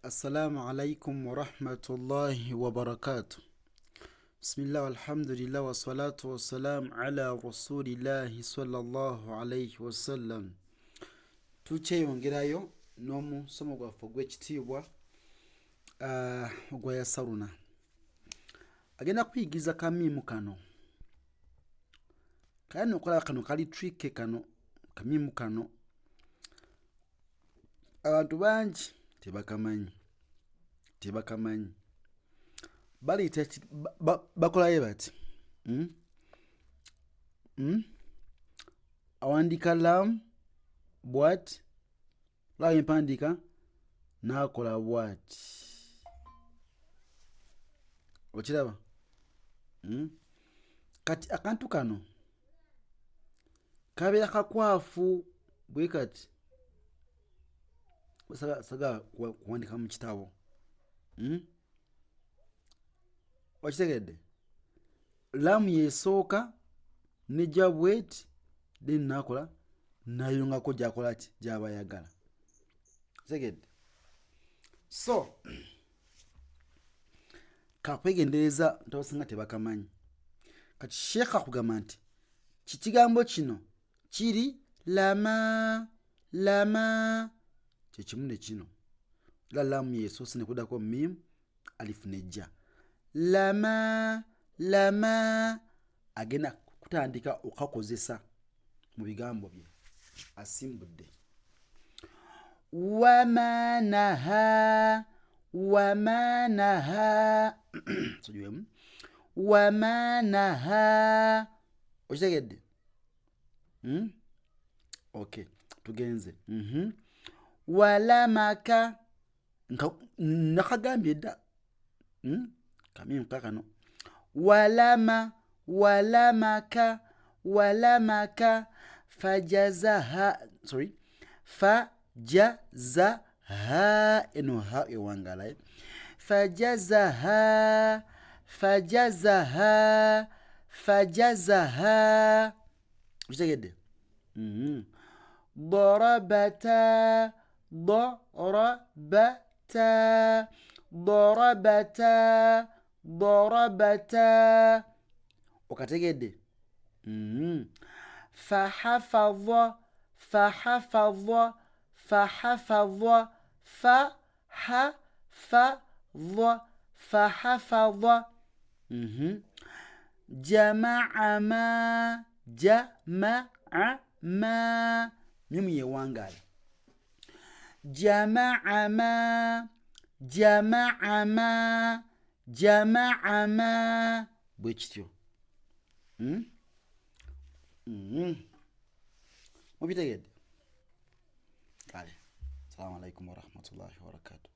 Assalamu alaikum warahmatullahi wabarakatuh. Bismillah walhamdulillah wassalatu wassalamu ala rasulillahi sallallahu alaihi wasallam. Tukyeyongerayo n'omusomo gwaffe ogw'ekitiibwa ogwa yasaruna. Agenda kuyigiza kamiimu kano. Kale nokulaba kano kali tricky kano kamiimu kano. Abantu bangi tebakamanyi, tebakamanyi. Baleeta bakolayo bati, Awandiika lam bwati, laba empandiika n'akola bwati, okiraba? Kati akantu kano kabeera kakwafu bwe kati, saga kuwandika mu kitabo. Okitegedde? Laamu yesooka nejja bweti, then nakola nayongako gyakola ki gyaba ayagala. Okitegedde? So kakwegendereza nti abasinga tebakamanyi. Kati sheekha akugamba nti kikigambo kino kiri lama lama kyekimu ne kino, era laamu yesoose nekudako mimu alifu nejja lama lama. Agenda kutandika okukakozesa mu bigambo bye asimbudde. Wamanaha wamanaha sojiwemu wamanaha, okitegedde? Okay, tugenze. Walamaka nakagambye dda, Kamimu kakano walama walamaka walamaka fajazaha, sorry, fajazaha, eno ha ewangala, fajazaha fajazaha fajazaha, okitegedde? Darabata darabata darabata darabata, okategedde? Fahafadha fahafadha fahafadha fahafadha fahafadha. Jamaa ma jamaa ma, mimu yewangala, jamaa ma jamaa ma jamaa ma, bwe kityo. Mubitegedde? Kale, assalamu alaikum warahmatullahi wabarakatuh.